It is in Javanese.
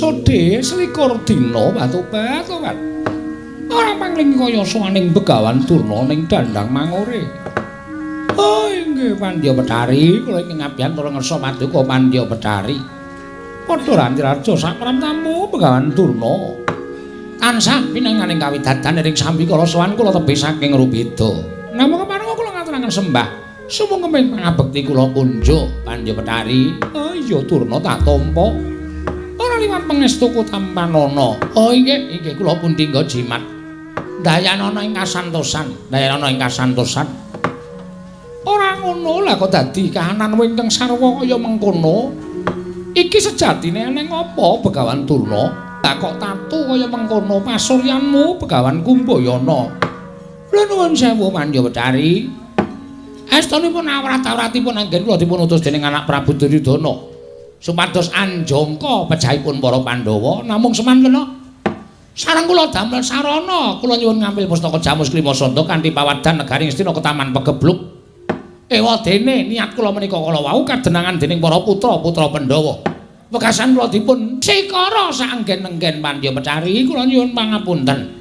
Sode selikur dina batu-batu kan. Ora pangling kaya sowaning Begawan Durna ning dandang mangore. Oh inggih Pandya Betari, kula ingkang ngabiyantara ngersa paduka Pandya Betari. Padha rantiraja sapramtamu Begawan Durna. Tansah pinanganing kawidadan ing sambikala sowan kula tebih saking rubeda. Namung kepareng kula ngaturaken sembah sumangga pangabekti kula kunjuk Pandya Betari. Oh iya Durna tak tampa. Ora liwat pangestuku tampanana. Oh inggih, inggih kula pun tinggal jimat. Dayanana ing kasantosan, dayanana ing kasantosan. Ora ngono lah kok dadi kahanan ingkang sarwa kaya mengkono. Iki sejatine eneng apa Begawan Durna? Lah kok tatu kaya mengkono pasuryanmu Begawan Kumbayana. Lha nuwun sewu Pandya Betari. Estunipun awrat-awratipun anggen kula dipun utus dening anak Prabu Duryudana supados anjangka pejahipun para Pandhawa, namung semantena sareng kula damel sarana kula nyuwun ngampil pustaka Jamus Klimasanda kanthi pawadhan negari Ngastina Ketaman Pegebluk. Ewadene niat kula menika kala wau kadenangan dening para putra-putra Pandhawa. Wekasan kula dipun sikara saanggen-enggen Pandya Betari, kula nyuwun pangapunten.